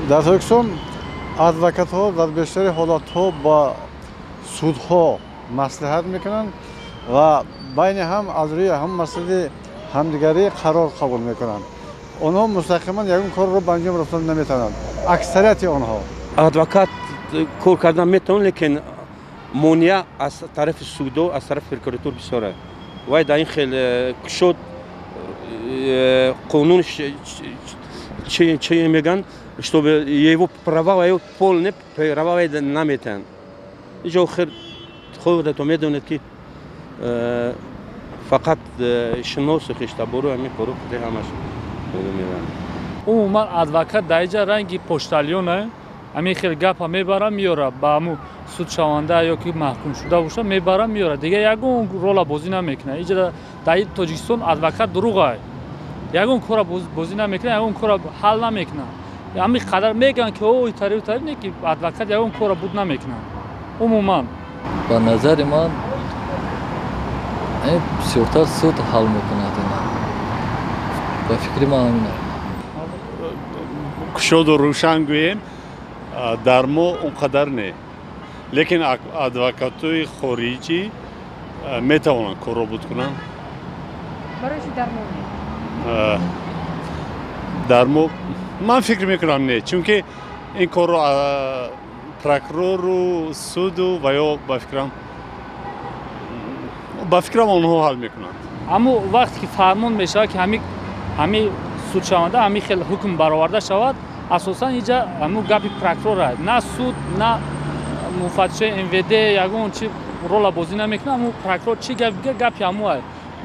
Дар Тоҷикистон адвокатҳо дар бештари ҳолатҳо ба судҳо маслиҳат мекунанд ва байни ҳам аз рӯи ҳам масъалаи ҳамдигарӣ қарор қабул мекунанд. Онҳо мустақиман ягон корро ба анҷом расонда наметавонанд, аксарияти онҳо. Адвокат кор кардан метавонад, лекин монеа аз тарафи судо, аз тарафи прокуратура бисёр аст. Вай дар ин хел кушод қонун чи мегӯянд, чтобы его права, его полные права наметиҳанд. Инҷо охир худатон медонед, ки фақат шиносу хештабору ҳамин кору ҳамаш мераванд. Умуман, адвокат дар инҷа ранги почтальона, ҳамин хел гапа мебара, меёра, ба ҳамун судшаванда ё ки маҳкумшуда боша, мебара, меёра, дигар ягон рола бозӣ намекунад. Инҷа, дар Тоҷикистон, адвокат дурӯғай, ягон кора бозӣ намекунад, ягон кора ҳал намекунад. Ҳамин қадар мегӯянд, ки о тари тари не, ки адвокат ягон кора буд намекунад умуман. Ба назари ман, бисёртар суд ҳал мекунад ина. Ба фикри ман, ҳамин. Кушоду рӯшан гӯем, дар мо он қадар не, лекин адвокатҳои хориҷӣ метавонанд корро буд кунанд. Барои чӣ дар мо не? Дар мо, ман фикр мекунам, не, чунки ин корро прокурору суду ва ё ба фикрам онҳо ҳал мекунанд. Аммо вақте ки фармон мешавад, ки ҳами судшаванда ҳамин хел ҳукм бароварда шавад, асосан инҷа ҳамун гапи прокурора, на суд, на муфаттишои МВД ягон чи рола бозӣ намекунад. Ҳамун прокурор чӣ гап, гапи ҳамуай.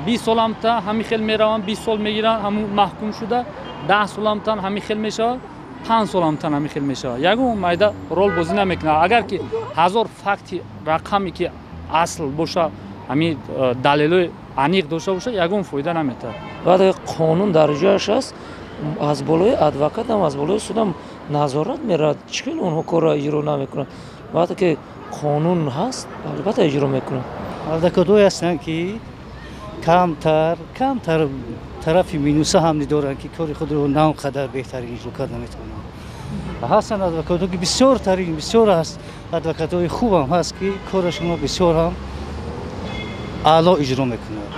20 соламта ҳамин хел мераванд, 20 сол мегиранд ҳамун маҳкум шуда, 10 соламтан ҳамин хел мешавад, 5 соламтан ҳамин хел мешавад. Ягон майда рол бозӣ намекунад. Агар ки ҳазор факти рақаме ки асл боша, ҳамин далелҳои аниқ дошта бошад, ягон фоида наметавад. Баъд қонун дар ҷояш аст, аз болои адвокатам, аз болои судам назорат меравад. Чӣ хел онҳо корро иҷро намекунанд, вақте ки қонун ҳаст, албатта иҷро мекунанд. Адвокатҳое ҳастанд, ки камтар камтар тарафи минуса ҳам доранд, ки кори худро на он қадар беҳтарин иҷро карда метавонанд. Ҳастанд адвокатҳо, ки бисёртарин, бисёр аст, адвокатҳои хубам ҳаст, ки корашонро бисёр ҳам аъло иҷро мекунанд.